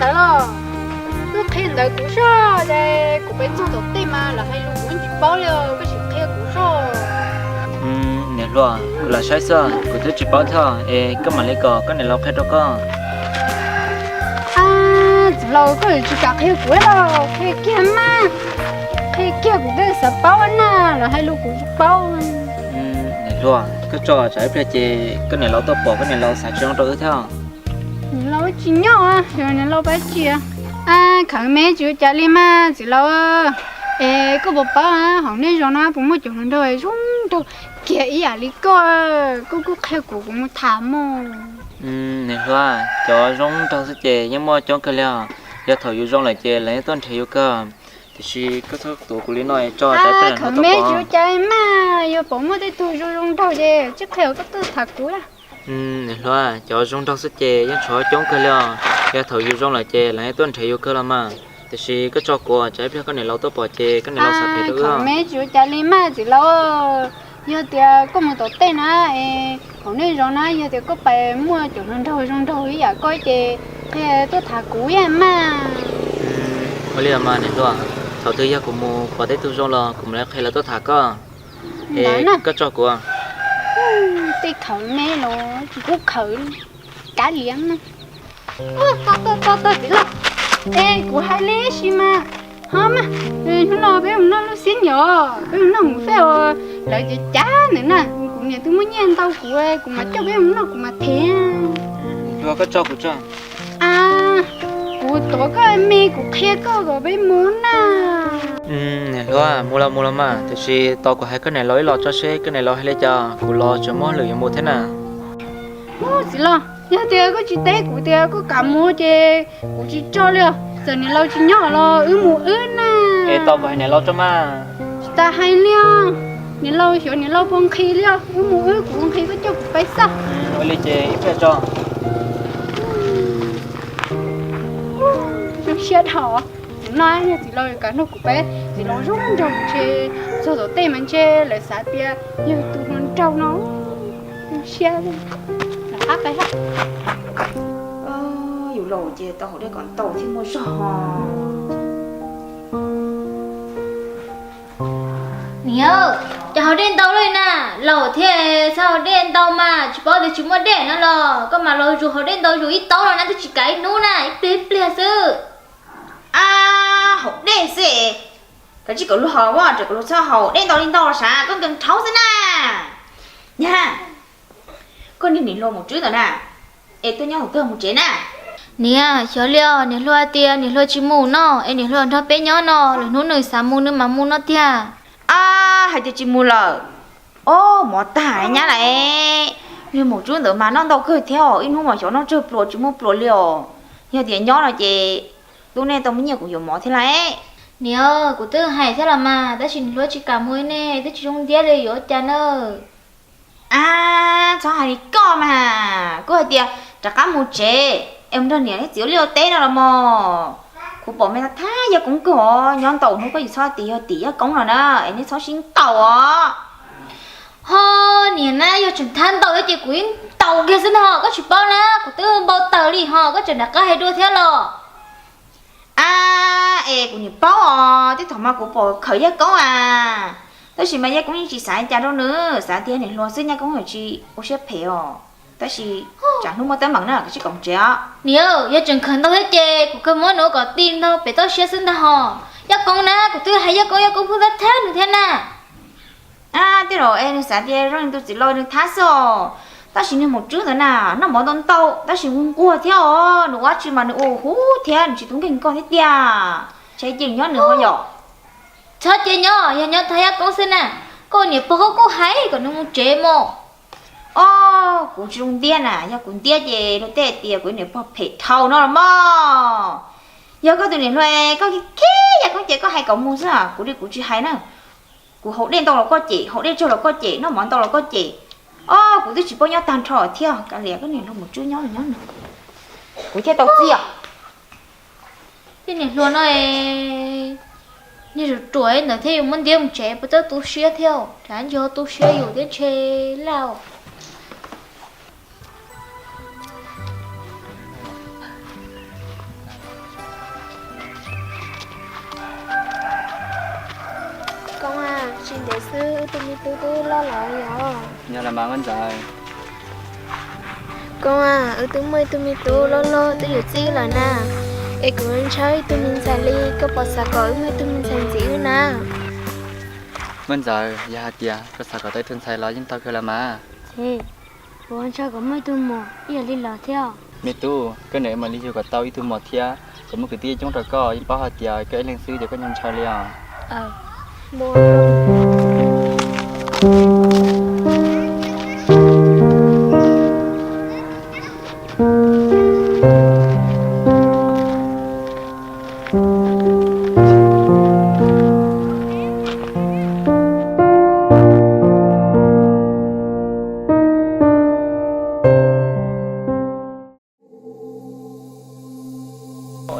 Ntawd los, koj qhia ntawd kuv soj, ces kuv pem txog tom tej mas lawv hais lus kuv tsis paub li, koj sim qhia kuv soj. Niam hluas, kuv lam saib xwb, kuv twb tsis paub thiab es koj mam li kom koj niam laus qhia rau koj. Txiv laus, koj tsis kam qhia kuv los qhia kiag mas, qhia kiag kuv thiaj xav paub na, lawv hais lus kuv tsis paub. Niam hluas, koj tso tsam ib pliag ces koj niam laus tuaj pom koj niam laus xav tsis zoo rau wb thiab. Niam laus tsis nyob, niam laus pab tsis. Khawv me tsis ua cas li mas txiv laus, es koj puas paub hauv nej zos no puas muaj cov hluas nraug zoo nraug kiag ib yam li koj, koj kuj qhia kuv, kuv mus tham mus. Niam hluas, cov zoo nraug xwb ces yeej muaj coob kawg li os, yog thaum yus zoo lawm ces lawv yeej tuaj nrhiav yus kawg. Tiam sis koj txhob tuav kuv li no, tso tsam ib pliag lawv tuaj pom. Khawv me tsis ua cas mas, yog pom muaj tej tug zoo zoo nraug ces tsis qhia koj tuaj tham kuv. Niam hluas, cov zoo nraug xwb ces yeej tshuav coob kawg li os, yog thaum yus zoo lawm ces lawv yeej tuaj nrhiav yus kawg los mas. Tiam sis koj tso kuv tsam ib pliag koj niam laus tuaj pom ces koj niam laus xav phem rau wb. Khawv me tsis ua cas li mas txiv laus, yog tias koj mus tom tej na, hauv nej zos na, yog tias koj pais muaj cov hluas nraug zoo nraug ib yam koj ces qhia tuaj tham kuv ib yam mas. Ua li mas niam hluas, thaum twg yog kuv mus pom tej tug zoo los kuv mam li qhia lawv tuaj tham koj. Es koj tso kuv. Tej khawv me los tsis kub khawv kav liam. Txiv laus, es kuv hais li sis mas, ho mas, hnub no peb mus noj lub xiab nyom, peb mus noj mus fej os, lawv ces cav ntawm na, kuv niam twb muab nyiaj ntau kuv, kuv mam coj peb mus noj kuv mam them. Hluas, koj tso kuv tso. Kuv tuav koj me kuv qhia koj kom peb mus na. Niam hluas, mus los mus los mas, tiam sis tos kuv hais koj niam laus ib los tso seb koj niam laus hais li cas, kuv los tseem muaj hauj lwm yuav mus thiab na. Txiv laus, yog tias koj tsis teb kuv tias koj kam mus ces kuv tsis tso li os. Txawm niam laus tsis nyob los wb mus wb na. Es tos kuv hais niam laus tso mas. Tsis tas hais li os, niam laus xyov niam laus puas nqhis li os, wb mus wb, kuv nqhis koj coj kuv pais xwb. Ua li ces ib pliag tso. Zoo siab dhau. Tus no yog txiv laus kam nrog kuv pais, txiv laus zoo nraug ntshe, txog tom tej mas ntshe lawv xav tias yog tus hluas nraug no. Zoo siab, rov qab pais. Yus laus ces tau haus dej kom ntau thiaj muaj zog. Niam, cas haus dej ntau li na, laus thiab txhob haus dej ntau mas, tsis paub tias tsis muaj dej no los koj mas los zus haus dej ntau zus ib taub no na twb tsis kav ib hnub na, ib pliag ib pliag xwb. Ab, haus dej xwb, kav tsij kom luag haus, kom luag txhob haus dej ntau li ntau los sav, koj nkees rhaub xwb na. Nyab, koj niag niam hluas mus tswb ntawd na, es tuaj nyob hauv kawg mus tsev na. Niam, xyov li os, niam hluas tias niam hluas tsis mus no, es niam hluas nrog peb nyob no, lwm hnub nws xav mus nws mam mus no tiag. Ab, hais tias tsis mus lawm. Ob, mov tag nyab lawm, niag mus tswb ntawd mas noj ntau kawg thiab os, ib hnub mas xyov noj tsawg pluas tsis muaj pluas li os. Yog tias nyob no ces tub nej tau muaj nyiaj kuv yuav mov thiab lauj. Niam, kuv twb hais thiab los mas, tab sis niam hluas tsis kam mus ne, twb tsis zoo ntiab li yuav ua cas na. Ab, txhob hais li koj mas, kuv hais tias rov qab mus tsev es mus nrog niam thiab txiv ua liaj ua teb no los mog. Kuv pom me thab Yaj Koob kawg os, nyob ntau hnub koj tsis txhob tias yog tim Yaj Koob no na, es nej txhob sib ntaus os. Ho niam na, yog tseem thab ntaus thiab ces kuv yeej ntaus kiag xwb ntag, koj tsis paub na, kuv twb npau taws li ho koj tseem rov qab hais dua thiab los. Ab, es kuv niam paub os, tej thaum mas kuv pom khawm Yaj Koob a. Tab sis mas Yaj Koob yeej tsis xav li cas rau nws, xav tias niam hluas xwb, Yaj Koob yeej tsis ua siab phem os. Tab sis tsam hnub muaj teeb meem na, koj sim kom tsev os. Niam, yog tseem khawm ntau thiab ces kuv kawg muab nws ua kom ti ntau pem toj siab xwb ntag hos. Yaj Koob na, kuv twb hais Yaj Koob, Yaj Koob pheej thab thab nws thiab na. Ab, tej zaum es nws xav tias zoo li tus txiv laus nws thab xwb os. Tab sis nws mus tswb ntawd na, noj mov ntau ntau tab sis nquag nquag thiab os, nws ua dab tsi mas nws ua huv thiab, nws tsis tub nkeeg koj thiab tiag. Tsam ces nyob nws ho yom. Txhob cia nyob, yog nyob thab Yaj Koob xwb na, koj niam pog koj kuj hais kom nws mus tsev mus. Ob, kuv tsis zoo ntiab na, yog kuv ntiab ces luag tej tias kuv niam pog phem dhau no los mog. Yog koj tus niam hluas koj khib Yaj Koob ces koj hais kom mus xwb, kuv li kuv tsis hais na. Kuv haus dej ntau los koj cem, haus dej tsawg los koj cem, noj mov ntau los koj cem. Ob, kuv twb tsis paub nyob tag nrho thiab, kav liam koj niam hluas mus tswb nyob los nyob nws, kuv thiaj tau txiaj. Tej niam hluas no, niag ruam ruam ntawd thiaj yuav muab ntiab mus tsev, puas txawj tu siab thiab, rov nco tu siab yus thiab ntshe laj. Tsis ntev xwb wb tus me tub twb loj los yog. Yog los mas Nkauj Ntxawm. Koob, wb twb muaj ib tug me tub loj loj twb yuav txij lawm na, es kuv ntshaw ib tug me ntxhais li, koj puas xav kom wb muaj ib tug me ntxhais ntxiv wb na? Nkauj Ntxawm, yog hais tias koj xav kom tau ib tug ntxhais los yeej tau kawg los mas. Kuv ntshaw kom muaj ib tug muam ib yam li los thiab. Me tub, koj niam mam li yug kom tau ib tug muam thiab kom muaj kwv tij coob rau koj, yeej paub hais tias koj ib leeg xwb ces koj ntshaw ntshaw li os. Ua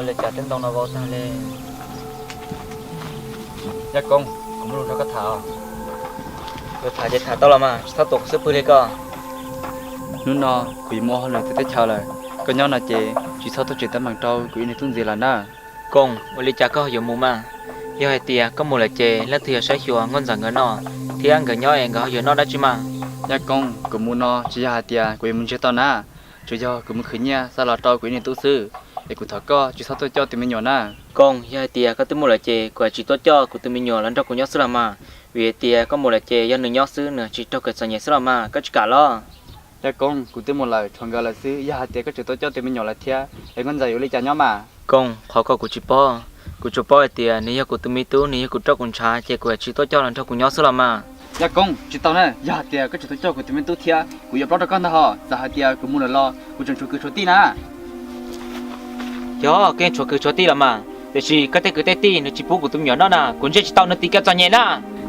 li cas twb ntoo no vau tag li. Yaj Koob, kuv muaj lus nrog koj tham. Yuav tham ces tham tau los mas, tsis txhob tuav kuv xub pwg li koj. Hnub no kuv yuav mus ua hauj lwm txawv teb chaws lawm, koj nyob no ces tsis txhob tuaj tseem teeb meem rau kuv ib niag tub ntxiv lawm na. Koob, ua li cas koj ho yuav mus mas? Yog hais tias koj mus lawm ces leej twg yuav saib xyuas Nkauj Ntxawm nkawd no, thiab nkawd nyob es nkawd ho yuav noj dab tsi mas? Yaj Koob, kuv mus no tsis yog hais tias kuv yuav mus ntsiag to na, tsuas yog kuv mus khwv nyiaj xa los rau kuv ib niag tub xwb, es kuv thov koj tsis txhob tuaj coj tus me nyuam na. Koob, yog hais tias koj twb mus lawm ces kuv yuav tsis tuaj coj kuv tus me nyuam los nrog kuv nyob xwb los mas, vim hais tias koj mus lawm ces yog nws nyob xwb nws tsis raug kev txom nyem xwb los mas, koj tsis kam los? Yaj Koob, kuv twb mus lawm tshuav nkawd lawm xwb, yog hais tias koj tseem tuaj coj tus me nyuam lawm thiab es Nkauj Ntxawm yuav ua li cas nyob mas? Koob, qhov ko kuv tsis paub, kuv tsuas paub hais tias nws yog kuv tus me tub, nws yog kuv roj kuv ntshav ces kuv yuav tsis tuaj coj los nrog kuv nyob xwb los mas. Yaj Koob, tsis tau na, yog hais tias koj tseem tuaj coj kuv tus me tub thiab kuv yuav plob rau koj ntag hos, txawm hais tias kuv mus lawm los kuv tseem tshuav kwv tshuav tij na. Yog koj yeej tshuav kwv tshuav tij los mas, tiam sis koj tej kwv tej tij nws tsis pub kuv tus me nyuam noj na, kuv ntsia tsis tau nws tim kev txom nyem na.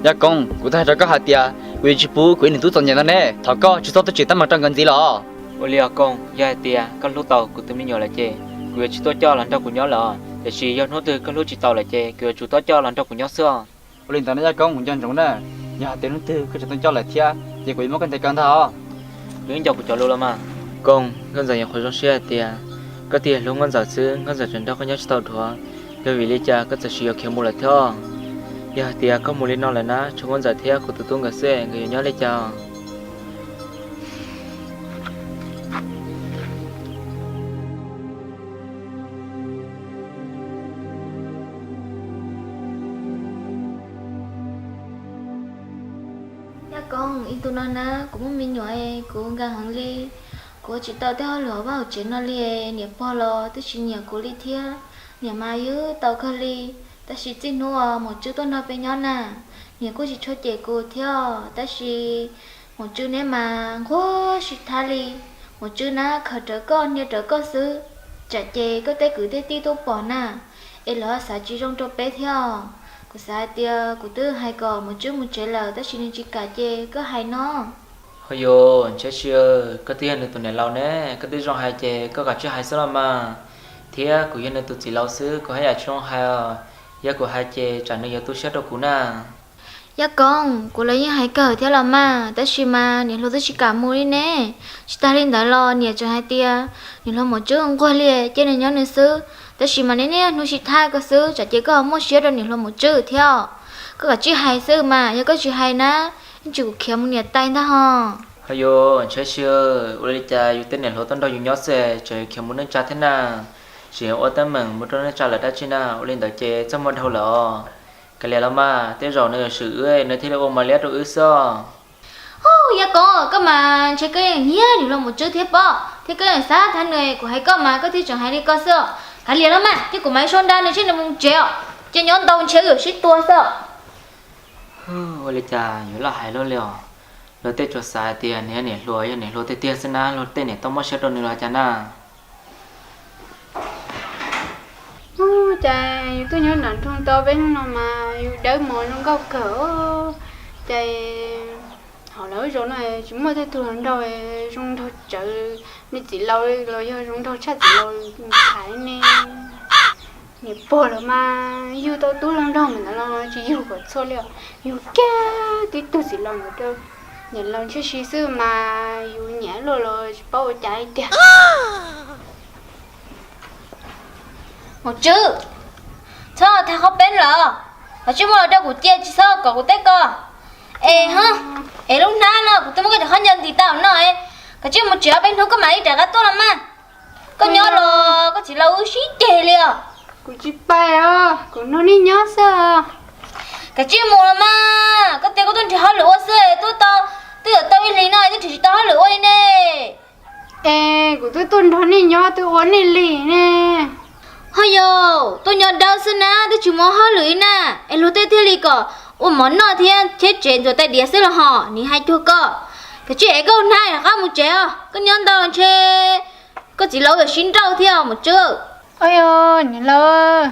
Yaj Koob, kuv twb hais rau koj hais tias kuv yuav tsis pub kuv ib niag tub txom nyem no ne, thov koj tsis txhob tuaj tseem teeb meem rau nkawd ntxiv los. Ua li os Koob, yog hais tias koj hlub tau kuv tus me nyuam lawm ces kuv yuav tsis tuaj coj los nrog kuv nyob lawm os, tiam sis yog hnub twg koj hlub tsis tau lawm ces kuv yuav tsum tuaj coj los nrog kuv nyob xwb os. Ua li ntawd na Yaj Koob, kuv nco ntsoov na, yog hais tias hnub twg koj tseem tuaj coj lawm thiab ces kuv yuav muab koj ntes kaw ntag os. Koj yeej nco kuv cov lus los mas. Koob, Nkauj Ntxawm nyuam qhuav zoo siab hais tias koj thiaj hlub Nkauj Ntxawm xwb, Nkauj Ntxawm tseem nrog koj nyob tsis tau dhuav, yog vim li cas koj txawm sis yuav khiav mus lawm thiab? Yog hais tias koj mus li no lawm na, tshuav Nkauj Ntxawm thiab kuv tus tub nkawd xwb, nkawd yuav nyob li cas? Yaj Koob, ib ntu no na kuv muaj me nyuam, kuv nkees heev li. Kuv ua tsis tau tej hauj lwm hauv vaj hauv tsev no li, niam pog los twb tsis nyiam kuv li thiab. Niam mas yug tau kawg li, tab sis txij hnub uas Maum Tswb tuaj nrog peb nyob na, niam kuj tsis tshua cem kuv thiab, tab sis Maum Tswb neb mas nquag sib thab li. Maum Tswb na khaws rawv koj hnia rawv koj xwb, tsam ces koj tej kwv tej tij tuaj pom na, es lawv xav tsis zoo rau peb thiab. Kuv xav hais tias kuv twb hais kom Maum Tswb mus tsev lawm, tab sis nws tsis kam ces koj hais no. Ho yog Ntshiab Siab, koj twb yog nws tus niam laus ne, koj twb zoo hais ces koj kav tsij hais xwb los mas. Thiab kuv yog nws tus txiv laus xwb, kuv haj yam tsis zoo hais os. Yog kuv hais ces tsam nws yuav tu siab rau kuv na. Yaj Koob, kuv los yeej hais kawg thiab los mas, tab sis mas niam hluas twb tsis kam mus li ne. Tsis tas li ntawd los niam tseem hais tias niam hluas Maum Tswb nquag li, cia nws nyob nws xwb. Tab sis mas neb niaj hnub sib thab koj xwb, tsam ces koj ho muaj siab rau niam hluas Maum Tswb thiab. Koj kav tsij hais xwb mas, yog koj tsis hais na, ib tsam kuv khiav mus niam tais ntag hos. Ho yog Ntshiab Siab, ua li cas yus tej niam hluas tuaj nrog yus nyob xwb tseem khiav mus neej tsa thiab na? Tseem ua teeb meem mus rau neej tsa lawm dab tsi na? Ua li ntawd ces txaj muag dhau lawm os. Kav liam los mas, tej zaum nws yuav swm wb nws thiaj li ua mos liab rau wb xwb os. Ub, Yaj Koob, koj mas ntshe koj yeej nyiam niam hluas Maum Tswb thiab pob, thiab koj yeej xav thab nws, kuv hais koj mas koj thiaj tseem hais li ko xwb os. Kav liam los mas, cia kuv mam li sau nra nws seb nws mus tsev os, ces nyob ntau ntshe wb yuav sib tua xwb os. Ua li cas yuav loj hais luaj li os. Luag tej tsuas xav hais tias nws yog niam hluas, yog niam hluas tiag tiag xwb na, luag tej niam tau muab siab rau nws los cas na. Ub, cas yus tuaj nyob nram nroog tau peb hnub no mas yus dawb mos zoo nkauj kawg. Cas hauv lawv zos no tsis muaj tej tug hluas nraug zoo nraug tsawv li txiv laus los yog zoo nraug tshaj txiv laus ntxhais ne. Niam pog los mas yug tau tub hluas nraug ntawd los tsis yug kom txhua li os, yug kiag tib tug txiv laus ntawd rau niam laus Ntshiab Siab xwb mas yus nyiam luaj los tsis paub ua cas li tiag. Maum Tswb, txhob thaj qhov peb lawm. Koj tsij mus los rau kuv cia, tsis txhob kom kuv teb koj. Es ho, es lub hnab no kuv twb muab koj cov khaub ncaws ntim tau no, koj tsij mus tsev peb hnub koj mam li rov qab tuaj los mas. Koj nyob los koj txiv laus wb sib ceg li os. Kuv tsis pais os, kuv nrog nej nyob xwb. Koj tsij mus los mas, koj tias koj tuaj nrhiav hauj lwm ua xwb, tuaj tau, twb yuav tau ib hlis no twb nrhiav tsis tau hauj lwm ua li ne. Es kuv twb tuaj nrog nej nyob twb ua nej li ne. Ho yog tuaj nyob dawb xwb na, twb tsis muaj hauj lwm li na, es luag tej thiaj li kom ua mov noj thiab cheb tsev ntxuav tais diav xwb los hos, nim hais cuag koj. Koj tsij es koj hnab rov qab mus tsev os, koj nyob ntau los ntshe koj txiv laus yuav sib nrauj thiab mus tswb. Niam laus,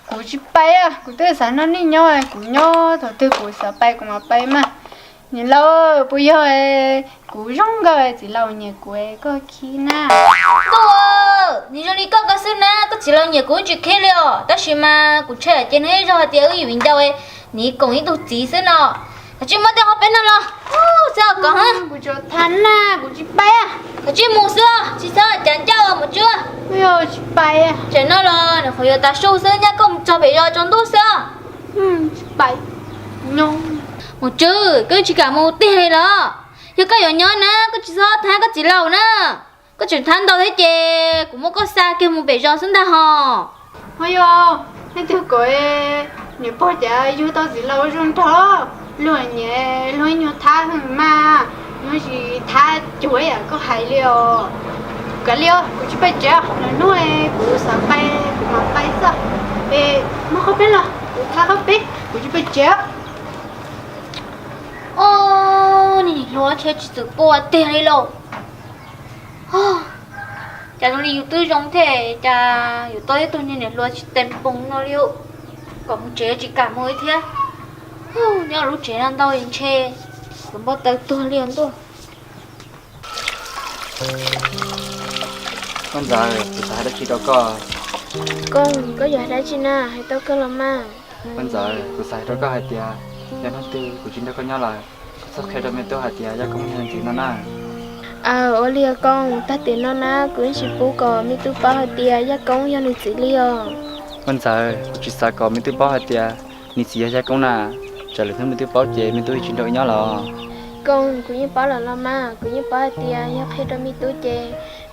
kuv tsis pais, kuv twb xav nrog nej nyob, kuv nyob thaum twg kuv xav pais kuv mam pais mas. Niam laus, puas yog kuv zoo nkauj txiv laus nyiam kuv koj khib na? Tuaj, nim zoo li koj ko xwb na, koj txiv laus nyiam kuv tsis khib li os, tab sis mas kuv ntshai ces nws ib zaug hais tias wb yim viv ncaus nim koom ib tug txiv xwb no. Koj tsij muab tej qhov peb no los xwb os. Kuv tsuas tham na, kuv tsis pais. Koj tsij mus xwb, tsis txhob cav ncauj mus tswb. Tsis pais. Tsam no los nws qhuav yuav tav su xwb, nyaj koj mus txog pem zos tsaus ntuj xwb. Mus tswb, koj tsis kam mus tiag li los? Yog koj yuav nyob na, koj tsis txhob thab koj txiv laus na. Koj tseem thab ntau thiab ces kuv muab koj xa kiag mus pem zos xwb ntag hos. Ho yog, leej twg kom niam pog cav yug tau txiv laus zoo nraug, luag nyiam luag ib nyuag thab heev mas, luag tsis thab cuag yam koj hais li os. Kav liam, kuv tsis pais tsev, lwm hnub kuv xav pais kuv mam pais xwb. Es muab qhov peb los, kuv thab qhov peb, kuv tsis pais tsev. Niag niam hluas ntshe tsis txawm pua tiag li lauj. Cas zoo li yus twb zoo thiab cas yuav tau ib tug niag niam hluas tsis tes npoos no li. Kom mus tsev tsis kam mus li thiab. Nyob lub tsev no ntau ntshe kuv npau taws tuag li os ntuj. Koj ntxawm, kuv xav hais dab tsi rau koj. Koj, koj yuav hais dab tsi na, hais tau kawg los mas. Koj ntxawm, kuv xav hais rau koj hais tias, yog hnub twg kuv tsis nrog koj nyob lawm, koj txhob qhia rau me tub hais tias Yaj Koob yog nws txiv no na. Aw, ua li os koj, tag tiam no na kuv yeej tsis pub kom me tub paub hais tias Yaj Koob yog nws txiv li os. Koj ntxawm, kuv tsis xav kom me tub paub hais tias nws txiv yog Yaj Koob na, tsam lwm hnub me tub paub ces me tub yeej tsis nrog wb nyob los. Koj, kuv yeej paub lawm los mas, kuv yeej paub hais tias yog qhia rau me tub ces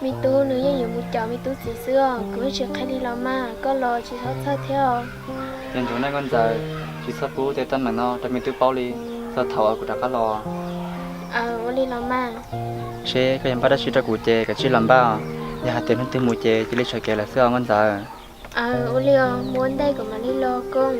me tub nws yeej yuav mus caum me tub txiv xwb os, kuv yeej tsis qhia li los mas, koj los tsis txhob txhawj thiab os. Yog ntsoov na koj ntxawm, tsis txhob pub tej teeb meem no rau me tub paub li, txog thaum kuv rov qab los. Aw, ua li los mas. Seb koj yog npaj dab tsi rau kuv ces kav tsij los npaj, yog hais tias hnub twg mus ces cia li sawv kev lawm xwb os koj ntxawm. Aw, ua li os, mus ua ntej kuv mam li los koj.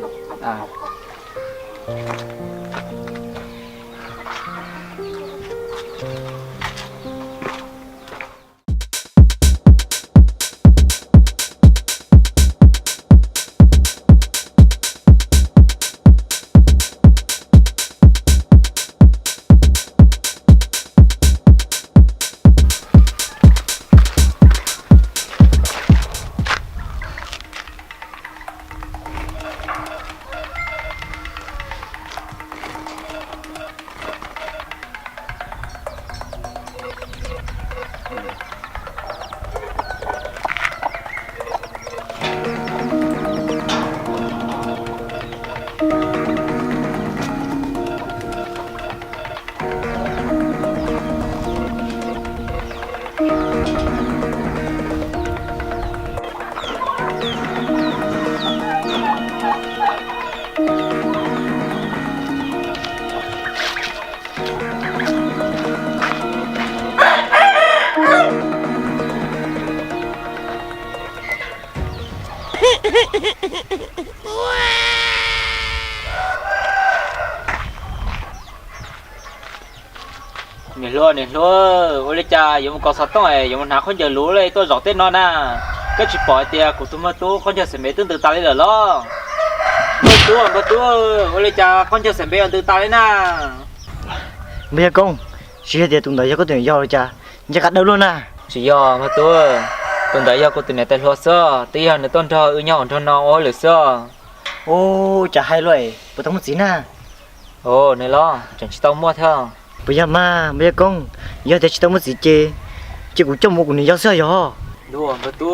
Niam hluas, niam hluas, ua li cas yuav mus kov xov tooj es yuav mus hnav khaub ncaws luv li tuaj zaum tej no na? Koj tsis pom hais tias kuv tus npawg tub khaub ncaws xeem npev twb ntws tas li lawm los? Npawg tub, npawg tub, ua li cas khaub ncaws xeem npev yuav ntws tas li na? Npawg Yaj Koob, tsis yog tias tus ntawd yog koj tus niam yau los cas, nce qab dawb luaj na. Tsis yog npawg tub, tus ntawd yog kuv tus niam tais hluas xwb, twb yog nws tuaj nrog wb nyob hauv nroog no ua hauj lwm xwb. Ua cas hais luaj es puas tau muaj txiv na? Ua, nws los tseem tsis tau muaj thiab. Puas yog mas npawg Yaj Koob, yog tias tsis tau muaj txiv ces, ces kuv coj mus ua kuv niam yau xwb yog. Npawg tub,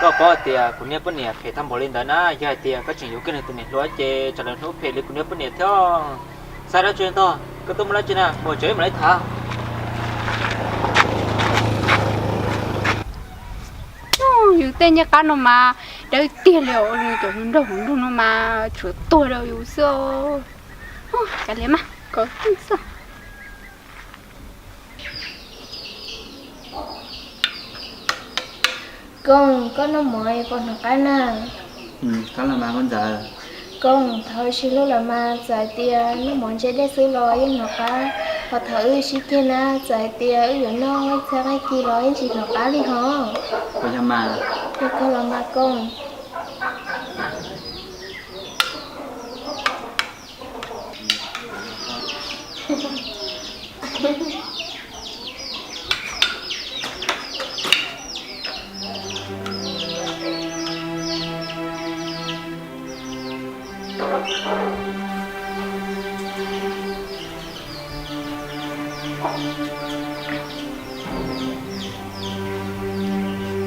Koj paub hais tias kuv niag poj niam phem tag npaum li ntawd na, yog hais tias koj tseem yuav kiag nws tus niam hluas ces tsam lawv hnub phem li kuv niag poj niam thiab. Xav dab tsi ntag, koj tuaj muaj dab tsi na, mus tsev mam li tham. Yus tej ncej qab no mas dawb tiag li os, cov hluas nraug hluas nraug no mas tshuav tuag rau yus xwb. Kav liam mas, kov xwb. Koob, koj noj mov puas hnov qab na? Koob, thaum wb sib hlub lawm mas txawm hais tias noj mov ntse dej xwb los yeej hnov qab, ho thaum wb sib ceg na txawm hais tias wb yuav noj ib txhab qaij ci los yeej tsis hnov qab li hos. Puas yog mas? Yog kawg los mas Koob.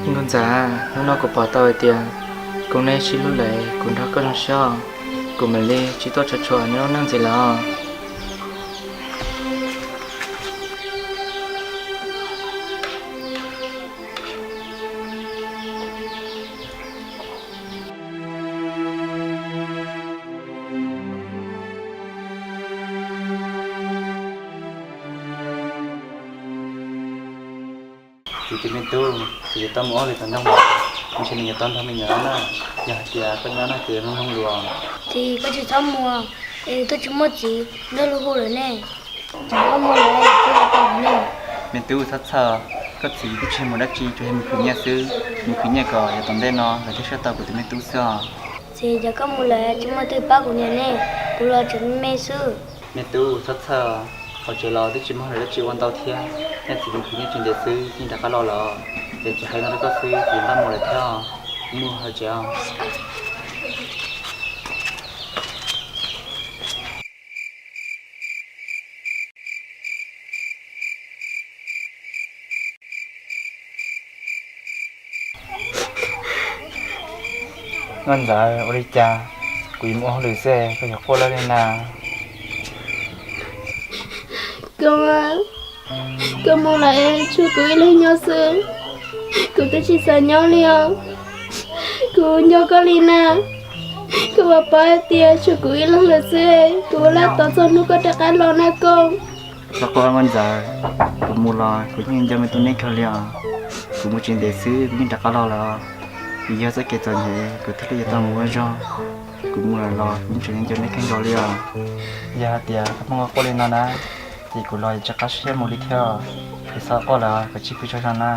Nkauj Ntxawm, hnub no kuv pom tau hais tias Koob neb sib hlub lawm, kuv nrog koj zoo siab, kuv mam li tsis tuaj tshua tshua neb lub neej ntxiv lawm. Txiv, tus me tub, txiv yuav tau mus ua hauj lwm tom ntej, ntshe nws yuav tau nrog me nyuam na, yog hais tias koj nyob no ces mloog mloog lus. Txiv, koj tsis txhob mus, es twb tsis muaj txiv nrog luag hu lawm ne. Tseem koj mus lawm, txiv yuav tau mus ne. Me tub, txhob txhawj, koj txiv twb tsis mus dab tsi, tsuas yog mus khwv nyiaj xwb, mus khwv nyiaj kom yav tom ntej no lawv thiaj saib tau kuv tus me tub xwb os. Txiv, cas koj mus lawm tsis muaj leej twg pab kuv niam ne, kuv los tseem me me xwb. Me tub, txhob txhawj, hauv tsev los twb tsis muaj hauj lwm dab tsi ua ntau thiab, nyob txiv mus khwv nyiaj tsis ntev xwb yeej rov qab los lawm. Ces txiv hais no rau koj xwb, txiv npaj mus lawm thiab os, mus hauv tsev os. Nkauj Ntxawm, ua li cas kuv yuav mus ua hauj lwm xwb koj yuav quaj lawj li na? Koj, koj mus lawm tshuav kuv ib leeg nyob xwb, kuv twb tsis xav nyob li os. Kuv nco koj li na, koj puas paub hais tias tshuav kuv ib leeg lawm xwb, kuv ua laj tos txog hnub koj rov qab los na Koob. Txhob quaj Nkauj Ntxawm, kuv mus los kuv yeej nco me tub neb kawg li os. Kuv mus tsis ntev xwb kuv yeej rov qab los lawm. Vim yog txoj kev txom nyem kuv thiaj li yuav tau mus ua zog. Kuv mus lawm los kuv yeej tseem nco neb kawg nkaus li os. Yog hais tias koj pheej quaj li no na, ces kuv los tsis qab siab mus li thiab. Es txhob quaj lawm, kuv cia kuv tsaug zog na.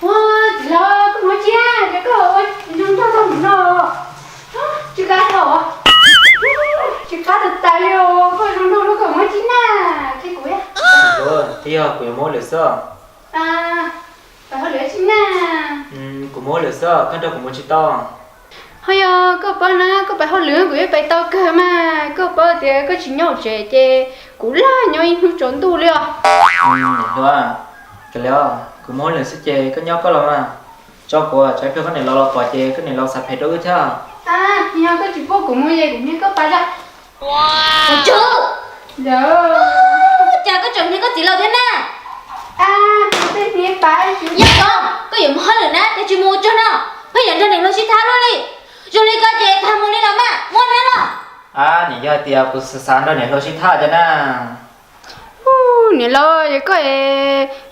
Ua, txiv laus, koj mus ua tsi na, es koj ua zoo nraug tag mus no? Tsis qab hlo, tsis qab tas tas li os, koj zoo nraug los koj mus ua tsi na, qhia kuv. Twb yog kuv yuav mus ua hauj lwm xwb. Pais hauj lwm tsi na? Kuv mus hauj lwm xwb, koj nrog kuv mus tsis tau? Ho yog koj paub na, koj pais hauj lwm kuv yeej pais tau kawg mas, koj paub tias koj tsis nyob hauv tsev ces kuv laj nyob ib hnub tsaus ntuj li os. Niam hluas, kuv mus hauj lwm xwb ces koj nyob koj los mas. Tso kuv tsam ib pliag koj niam laus los pom ces koj niam laus xav phem rau wb thiab. Yog koj tsis pub kuv mus ces kuv hnia koj pais lawm. Mus tsuag! Cas koj tseem hnia koj txiv laus thiab na? Yog koj, koj yuav mus hauj lwm na, koj tsis mus ua tsuag no, koj yuav nrog niam hluas sib tham luaj li. Zoo li koj ces tag mus li los mas, muab nab los. Niam, yog hais tias kuv xav nrog niam hluas sib tham cas na. Niam laus, yog koj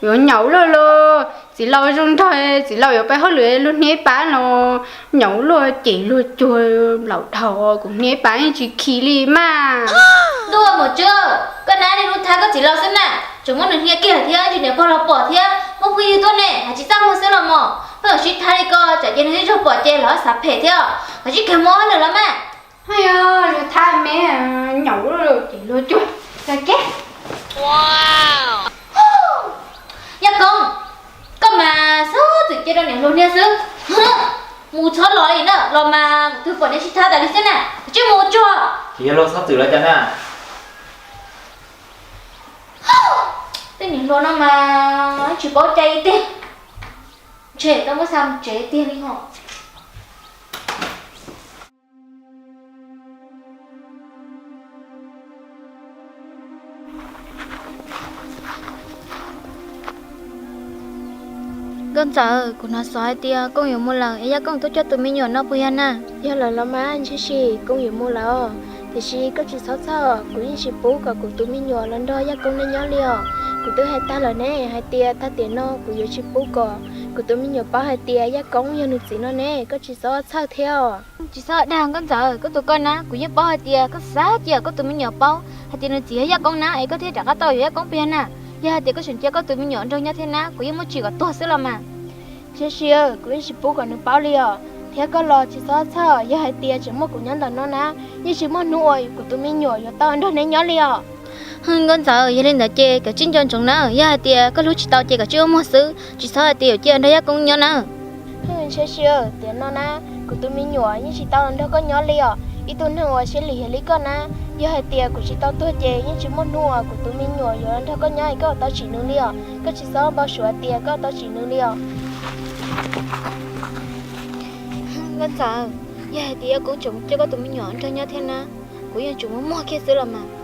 yuav nyaum luaj los, txiv laus zoo nraug, txiv laus yuav pais hauj lwm luag hnia pab no, nyaum luaj ces luag cuag nplaum dhau, kuv hnia pab yeej tsis khi li mas. Ntuj, mus tsuag, koj nab niaj hnub tham koj txiv laus xwb na, tseem muab nws hnia kiag thiab, ntsis niam pog los pom thiab muab phooj ywg tuaj ne, hais tsis txaj muag xwb los mas, pheej sib tham li ko, tsam ces nws twb tsaug pom ces los xav phem thiab, koj tsis kheev mus hauj lwm los mas. Yog luag thab me nyaum ces luag cuag tag keb. Yaj Koob, koj mas xob txwm cia rau niam hluas niag xwb. Mus txhob los li na, los mas tug pom niag sib thab tas li xwb na, cia mus tsuag. Ces yog luag xob txwm los cas na? Tej niam hluas no mas tsis paub cai tiag. Ntshe tau muab xa mus tsev tiag li ho. Nkauj Ntxawm, kuv hnov xov hais tias Koob yuav mus lawm es Yaj Koob twb coj tus me nyuam no puas yog na? Yog lawm los mas, ntshe Koob yuav mus lawm os. Tiam sis koj tsis txhob txhawj, kuv yeej tsis pub kom kuv tus me nyuam los nrog Yaj Koob neb nyob li os. Kuv twb hais tag lawm ne hais tias tag tiam no kuv yuav tsis pub kom kuv tus me nyuam paub hais tias Yaj Koob yog nws txiv no ne, koj tsis txhob txhawj thiab os. Tsis txhob dag Nkauj Ntxawm, koj tus koj na, kuv yeej paub hais tias koj xav cia koj tus me nyuam paub hais tias nws txiv yog Yaj Koob na es koj thiaj rov qab tau yuav Yaj Koob puas yog na? Yog hais tias koj tseem cia koj tus me nyuam nrog nyob thiab na, kuv yeej muab tsim kom tuag xwb los mas. Ntshe Sis, kuv yeej tsis pub kom nws paub li os. Thiab koj los tsis txhob txhawj, yog hais tias tseem muaj kuv nyob ntawm no na, yeej tsis muaj hnub uas kuv tus me nyuam yuav tau nrog neb nyob li os. Nkauj Ntxawm, yog li ntawd ces kav tsij nco ntsoov na, yog hais tias koj hlub tsis tau ces kav tsij ua muag xwb, tsis txhob hais tias yuav cia nrog Yaj Koob nyob na. Ntshe Sis, tiam no na, kuv tus me nyuam yeej tsis tau nrog koj nyob li os. Ib tug neeg uas siab lim hiam li koj na, yog hais tias kuv tsis tau tuag ces yeej tsis muaj hnub uas kuv tus me nyuam yuav nrog koj nyob es koj tau tsim nws li os. Koj tsis txhob npau suav tias koj tau tsim nws li os. Nkauj Ntxawm, yog hais tias Yaj Koob tseem cia koj tus me nyuam nrog nyob thiab na, kuv yeej tsuas muab muag kiag xwb los mas.